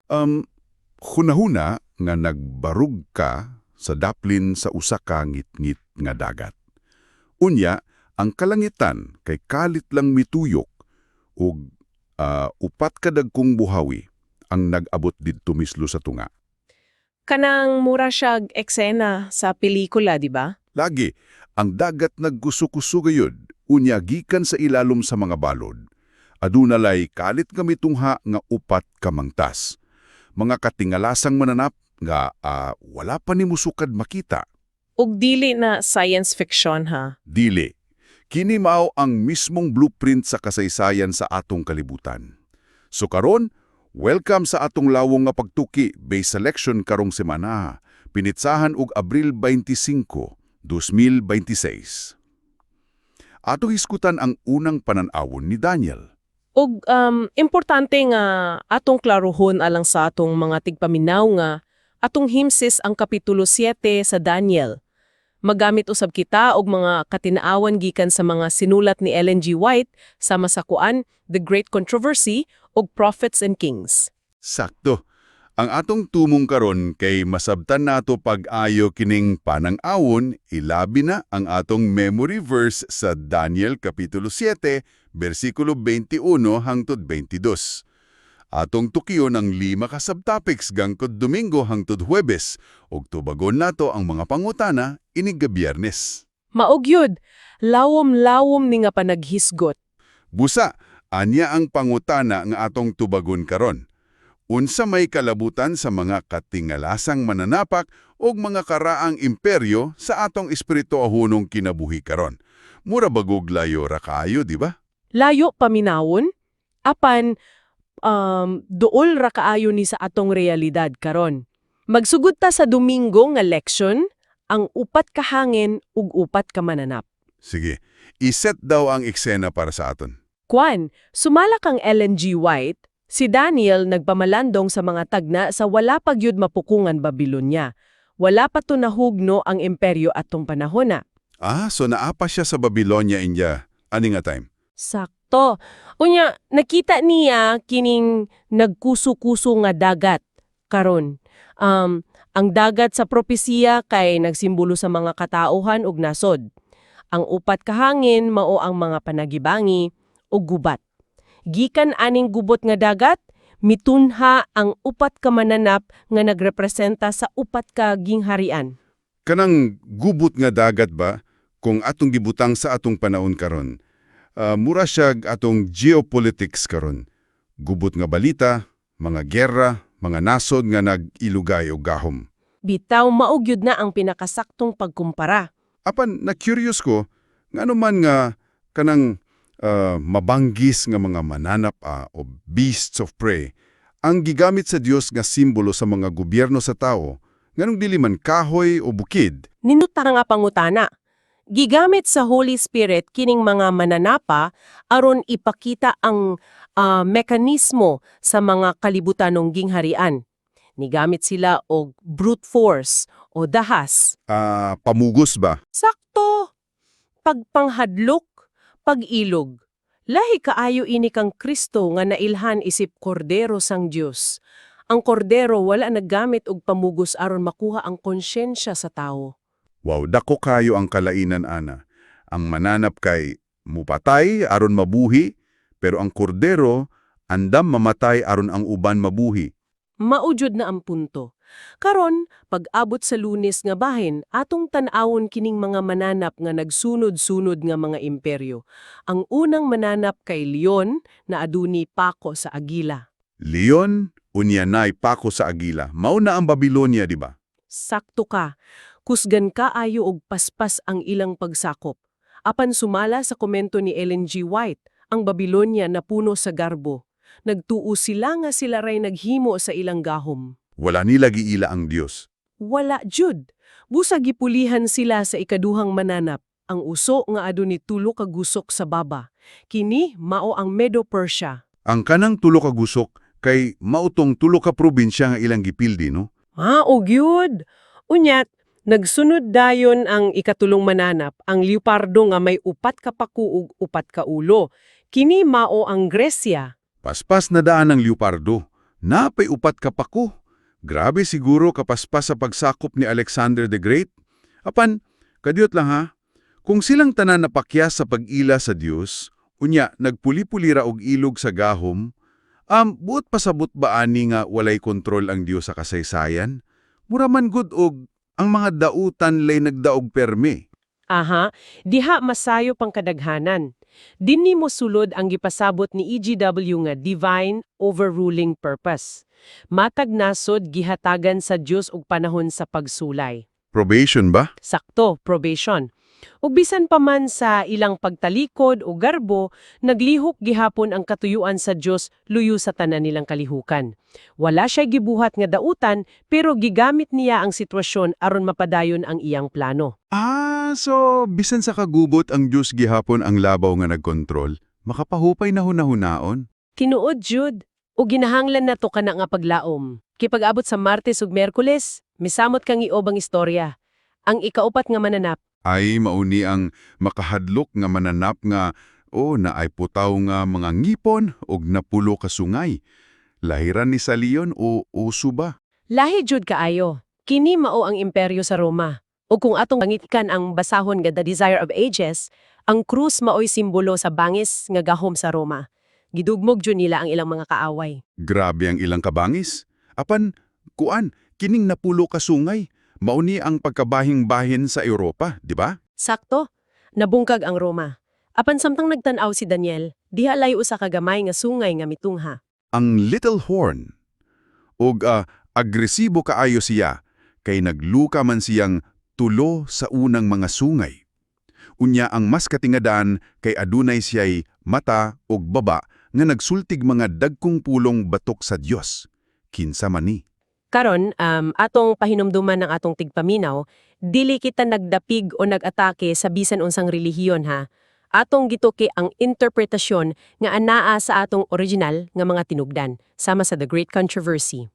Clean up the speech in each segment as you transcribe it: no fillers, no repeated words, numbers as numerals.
Hunahuna nga nagbarug ka sa daplin sa usa ka ngitngit nga dagat. Unya, ang kalangitan kay kalit lang mituyok ug upat ka dagkong buhawi ang nag-abot didto mislo sa tunga. Kanang mura siyag eksena sa pelikula, di ba? Lagi, ang dagat nagkuso-kuso gayud, unya gikan sa ilalom sa mga balod. Aduna lay kalit nga mitungha nga upat ka mangtas. Mga katingalasang mananap nga wala pa nimo sukad makita. Ug dili na science fiction, ha? Dili. Kini mao ang mismong blueprint sa kasaysayan sa atong kalibutan. So karon, welcome sa atong lawong nga pagtuki based sa leksyon karong semana. Pinitsahan og Abril 25, 2026. Atong hisgutan ang unang panan-awon ni Daniel. Ug importante nga atong klaruhon alang sa atong mga tigpaminaw nga atong himsis ang Kapitulo 7 sa Daniel. Magamit usab kita og mga katinaawan gikan sa mga sinulat ni Ellen G. White sama sa kuan The Great Controversy ug Prophets and Kings. Sakto. Ang atong tumong karon kay masabtan nato pag-ayo kining panang-awon, ilabi na ang atong memory verse sa Daniel Kapitulo 7, versikulo 21 hangtod 22. Atong tukion ang lima ka subtopics gangkod Domingo hangtod Huwebes ug tubagon nato ang mga pangutana inig Biyernes. Mao gyud, lawom-lawom ni nga panaghisgot. Busa, anya ang pangutana nga atong tubagon karon? Unsa may kalabutan sa mga katingalasang mananapak o mga karaang imperyo sa atong espirituahonong kinabuhi karon? Mura bagog layo ra kaayo, di ba? Layo paminawon, apan duol ra kaayo ni sa atong realidad karon. Magsugod ta sa Domingo nga leksyon, ang upat ka hangin ug upat ka mananap. Sige, iset daw ang eksena para sa aton. Kwan, sumala kang Ellen G. White, si Daniel nagpamalandong sa mga tagna sa wala pa gyud mapukungan Babylonia. Wala pa to nahugno ang imperyo atong panahona. Ah, so naa pa siya sa Babylonia, India. Ani nga time? Sakto. Unya, nakita niya kining nagkuso-kuso nga dagat karon. Ang dagat sa propesiya kay nagsimbolo sa mga katauhan ug nasod. Ang upat ka hangin mao ang mga panagibangi ug gubat. Gikan aning gubot nga dagat, mitunha ang upat ka mananap nga nagrepresenta sa upat ka gingharian. Kanang gubot nga dagat ba kung atong gibutang sa atong panahon karon? Mura siya atong geopolitics karon. Gubot nga balita, mga gera, mga nasod nga nag-ilugay og gahom. Bitaw, mao gyud na ang pinakasaktong pagkumpara. Apan na-curious ko ngano man nga kanang mabanggis nga mga mananap o beasts of prey ang gigamit sa Dios nga simbolo sa mga gobyerno sa tao, nganong dili man kahoy o bukid? Nindot nga pangutana. Gigamit sa Holy Spirit kining mga mananapa aron ipakita ang mekanismo sa mga kalibutanong gingharian. Nigamit sila og brute force o dahas. Pamugos ba? Sakto! Pagpanghadlok, pag-ilog. Lahi kaayo ini kang Kristo nga nailhan isip kordero sang Dios. Ang kordero wala naggamit og pamugos aron makuha ang konsyensya sa tawo. Wow, dako kayo ang kalainan ana. Ang mananap kay mupatay aron mabuhi, pero ang kordero andam mamatay aron ang uban mabuhi. Mao jud na ang punto. Karon, pag-abot sa Lunes nga bahin, atong tan-awon kining mga mananap nga nagsunod-sunod nga mga imperyo. Ang unang mananap kay Leon na aduni pako sa agila. Leon, unya nay pako sa agila. Mao na ang Babylonia, di ba? Sakto ka. Kusgan kaayo og paspas ang ilang pagsakop. Apan sumala sa komento ni Ellen G. White, ang Babylonia napuno sa garbo. Nagtuo sila nga sila ray naghimo sa ilang gahom. Wala nila giila ang Dios. Wala jud. Busa gipulihan sila sa ikaduhang mananap, ang uso nga aduni tulo ka gusok sa baba. Kini mao ang Medo-Persia. Ang kanang tulo ka gusok kay mao tong tulo ka probinsya nga ilang gipildi, no? Mao gyud. Unyat, nagsunod dayon ang ikatulong mananap, ang leopardo nga may upat ka paku ug upat ka ulo. Kini mao ang Gresya. Paspas na daan ang leopardo, Naa pay upat ka pako. Grabe siguro kapaspas sa pagsakop ni Alexander the Great. Apan, kadiyot lang ha. Kung silang tanan napakyas sa pag-ila sa Dios, unya nagpuli-puli ra og ilog sa gahom, buot pasabot ba ani nga walay kontrol ang Dios sa kasaysayan? Mura man gud og ang mga dautan lay nagdaog perme. Aha, diha masayo pang kadaghanan. Dinhi mo sulod ang gipasabot ni EGW nga divine overruling purpose. Matag nasod gihatagan sa Dios og panahon sa pagsulay. Probation ba? Sakto, probation. Ug bisan pa man sa ilang pagtalikod o garbo, naglihok gihapon ang katuyuan sa Dios luyo sa tanan nilang kalihukan. Wala siya gibuhat nga dautan, pero gigamit niya ang sitwasyon aron mapadayon ang iyang plano. Ah, so bisan sa kagubot ang Diyos gihapon ang labaw nga nagkontrol, makapahupay na hunahunaon. Tinuod jud. O ginahanglan na to kana nga paglaom. Kay pag-abot sa Martes ug Miyerkules, misamot kang iobang istorya. Ang ikaupat nga mananap. Ay mauni ang makahadlok nga mananap nga o naay putaw nga mga ngipon og napulo ka sungay. Lahiran ni sa leon o oso ba? Lahi jud kaayo. Kini mao ang imperyo sa Roma. O kung atong pangitkan ang basahon nga The Desire of Ages, ang krus maoy simbolo sa bangis nga gahom sa Roma. Gidugmog jud nila ang ilang mga kaaway. Grabe ang ilang kabangis. Apan, kuan, kining napulo ka sungay. Mauni ang pagkabahing-bahin sa Europa, di ba? Sakto, nabungkag ang Roma. Apan samtang nagtan-aw si Daniel, diha lay usa ka gamay nga sungay nga mitungha. Ang Little Horn. Og agresibo kaayo siya, kay nagluka man siyang tulo sa unang mga sungay. Unya ang mas katingadan kay adunay siya'y mata og baba nga nagsultig mga dagkong pulong batok sa Dios. Kinsa man ni? Karon, atong pahinumduman ng atong tigpaminaw, dili kita nagdapig o nag-atake sa bisan unsang relihiyon ha. Atong gituki ang interpretasyon nga anaa sa atong original nga mga tinugdan, sama sa The Great Controversy.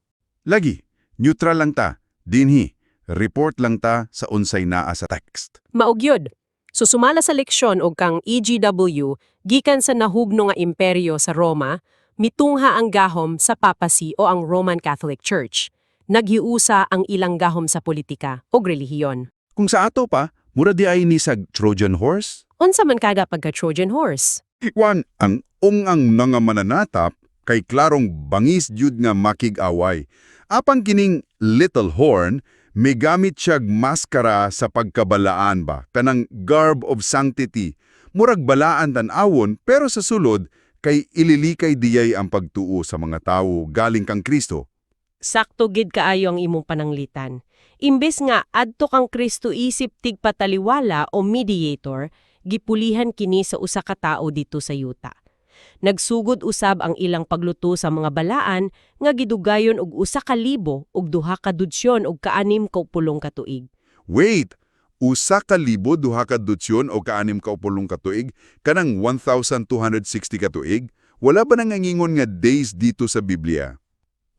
Lagi, neutral lang ta. Dinhi, report lang ta sa unsay naa sa text. Mao gyud. Susumala sa leksyon og kang EGW, gikan sa nahugno nga imperyo sa Roma, mitungha ang gahom sa papacy o ang Roman Catholic Church. Nagyuusa ang ilang gahom sa politika o relihiyon. Kung sa ato pa, mura diay ni sa Trojan horse? Unsa man kaga pagka Trojan horse? Ikuan, ang ungang nga mananatap kay klarong bangis jud nga makig-away. Apang kining Little Horn, may gamit siyag maskara sa pagkabalaan ba, kanang garb of sanctity. Murag balaan tan-awon pero sa sulod kay ililikay diyay ang pagtuo sa mga tawo galing kang Kristo. Sakto gid kaayo ang imong pananglitan. Imbes nga adto kang Kristo isip tigpataliwala o mediator, gipulihan kini sa usa ka tawo dito sa yuta. Nagsugod usab ang ilang pagluto sa mga balaan nga gidugayon og 1260 ka tuig. Wait! 1260 katuig, kanang 1,260 katuig, wala ba nangangingon nga days dito sa Biblia?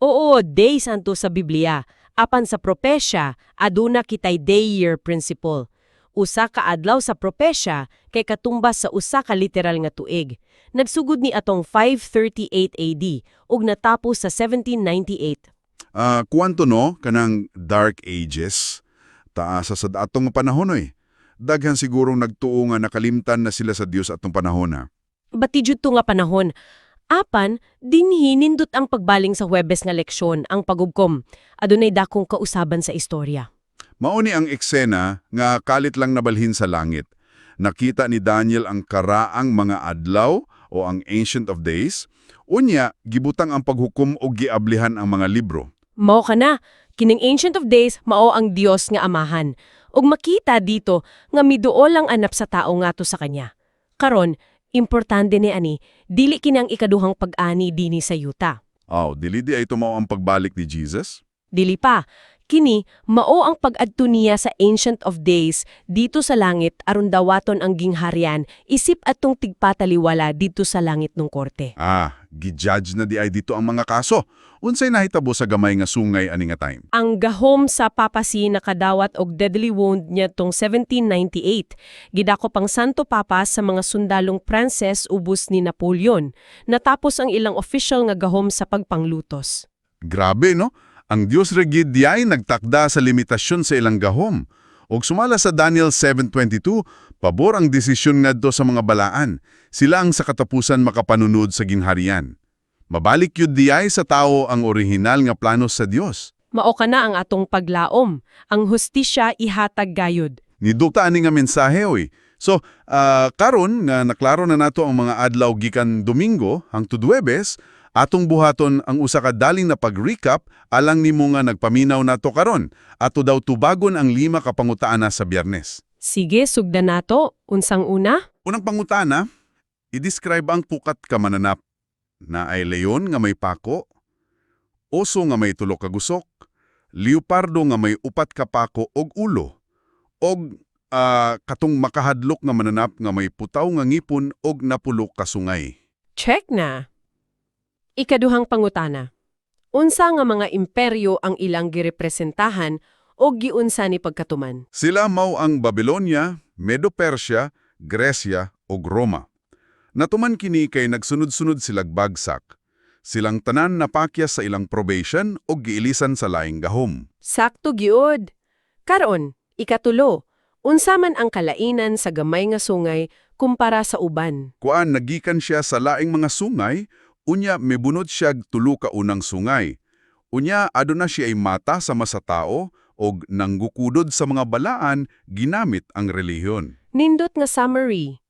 Oo, days anto sa Biblia. Apan sa propesya, aduna kitay day-year principle. Usa ka adlaw sa propesya kay katumbas sa usa ka literal nga tuig. Nagsugod ni atong 538 AD ug natapos sa 1798. Ah, kuwanto no, kanang Dark Ages, taasa sa atong panahon oy. Daghan sigurong nagtuo nga nakalimtan na sila sa Dios atong panahon na. Bati jud to nga panahon. Apan, dinhi nindot ang pagbaling sa Huwebes nga leksyon, ang pagugkom. Adunay dakong kausaban sa istorya. Mao ni ang eksena nga kalit lang nabalhin sa langit. Nakita ni Daniel ang karaang mga adlaw o ang Ancient of Days. Unya, gibutang ang paghukom o giablihan ang mga libro. Mao kana, kining Ancient of Days mao ang Dios nga amahan. Ug makita dito nga miduol ang anap sa tao ngadto sa kanya. Karon, importante ni ani, dili kinang ikaduhang pag-ani dinhi sa yuta. Aw, dili diay ito mao ang pagbalik ni Jesus? Dili pa, kini mao ang pag-adto niya sa Ancient of Days dito sa langit aron dawaton ang gingharian isip atong tigpataliwala dito sa langit ng korte. Ah, gi-judge na diay dito ang mga kaso. Unsay nahitabo sa gamay nga sungay ani nga time? Ang gahom sa papacy nakadawat og deadly wound niadtong 1798. Gidakop ang Santo Papa sa mga sundalong Pranses ubos ni Napoleon. Natapos ang ilang official nga gahom sa pagpanglutos. Grabe, no? Ang Dios ra gyud diay nagtakda sa limitasyon sa ilang gahom. Og sumala sa Daniel 7:22, pabor ang desisyon ngadto sa mga balaan. Sila ang sa katapusan makapanunod sa ginharian. Mabalik gyud diay sa tao ang orihinal nga plano sa Dios. Mao kana ang atong paglaom. Ang hustisya ihatag gayud. Nindot ani nga mensahe oy. So, karon nga naklaro na nato ang mga adlaw gikan Domingo hangtod Huwebes, atong buhaton ang usa ka daling na pag-recap alang nimo nga nagpaminaw nato karon. Ato daw tubagon ang lima ka pangutana sa Biyernes. Sige, sugdan nato. Unsang una? Unang pangutana, i-describe ang pukat ka mananap. Naay leon nga may pako, oso nga may tulo ka gusok, leopardo nga may upat ka pako og ulo, og katong makahadlok nga mananap nga may putaw nga ngipon og napulo ka sungay. Check na. Ikaduhang pangutana. Unsa nga mga imperyo ang ilang girepresentahan o giunsa ni pagkatuman? Sila mao ang Babylonia, Medo-Persia, Gresya ug Roma. Natuman kini kay nagsunod-sunod silag bagsak. Silang tanan napakyas sa ilang probation o giilisan sa laing gahom. Sakto gyud. Karon, ikatulo, unsa man ang kalainan sa gamay nga sungay kumpara sa uban? Kuan nagikan siya sa laing mga sungay, unya mibunot siya tulo ka unang sungay. Unya aduna siya ay mata sama sa tao og nanggukudod sa mga balaan ginamit ang relihiyon. Nindot nga summary.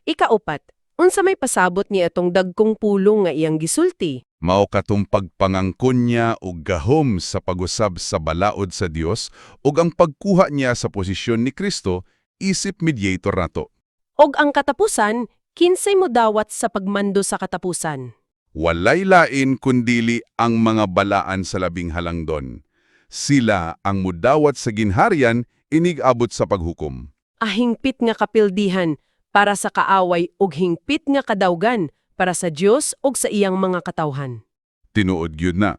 Ikaupat, unsa may pasabot ni atong dagkong pulong nga iyang gisulti? Mao katong pagpangangkon niya og gahom sa pag-usab sa balaod sa Dios ug ang pagkuha niya sa posisyon ni Kristo isip mediator nato. Og ang katapusan, kinsay modawat sa pagmando sa katapusan? Walay lain kundili ang mga balaan sa labing halangdon. Sila ang mudawat sa ginharian inig-abot sa paghukom. Ahingpit nga kapildihan para sa kaaway ug hingpit nga kadawgan para sa Dios ug sa iyang mga katawhan. Tinuod gyud na.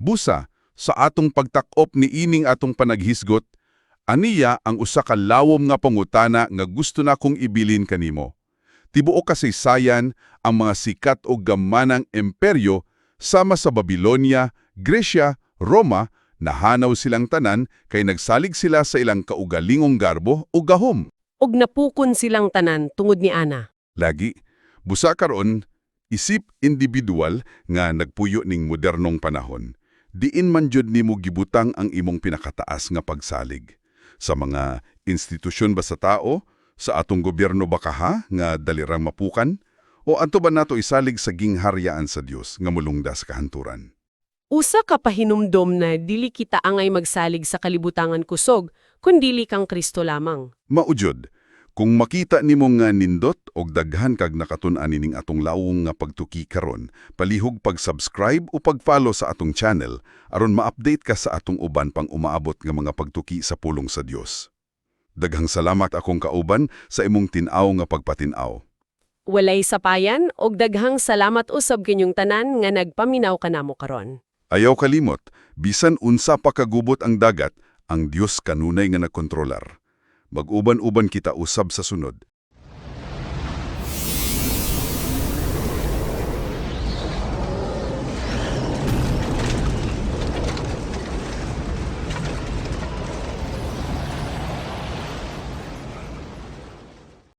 Busa, sa atong pagtakop ni ining atong panaghisgot, aniya ang usa ka lawom nga pangutana nga gusto na kong ibilin kanimo. Tibuok kasaysayan ang mga sikat o gamanang imperyo sama sa Babylonia, Gresya, Roma, nahanaw silang tanan kay nagsalig sila sa ilang kaugalingong garbo o gahom. Ug napukon silang tanan tungod ni ana. Lagi, busa karon, isip individual nga nagpuyo ning modernong panahon. Diin man jud nimo gibutang ang imong pinakataas nga pagsalig. Sa mga institusyon ba sa tao, sa atong gobyerno ba kaha nga dalirang mapukan, o anto ba nato isalig sa gingharyaan sa Dios nga mulungda sa kahanturan? Usa ka pahinumdom na dili kita angay magsalig sa kalibutangan kusog, kundili kang Kristo lamang. Maujod, kung makita nimo nga nindot og daghan kag nakatun-an nining atong lawong nga pagtuki karon, palihog pag-subscribe o pag-follow sa atong channel aron ma-update ka sa atong uban pang umaabot nga mga pagtuki sa pulong sa Dios. Daghang salamat akong kauban sa imong tin-aw nga pagpatin-aw. Walay sapayan og daghang salamat usab kinyong tanan nga nagpaminaw kanamo karon. Ayaw kalimot, bisan unsa pa kagubot ang dagat, ang Dios kanunay nga nagkontrolar. Mag-uban-uban kita usab sa sunod.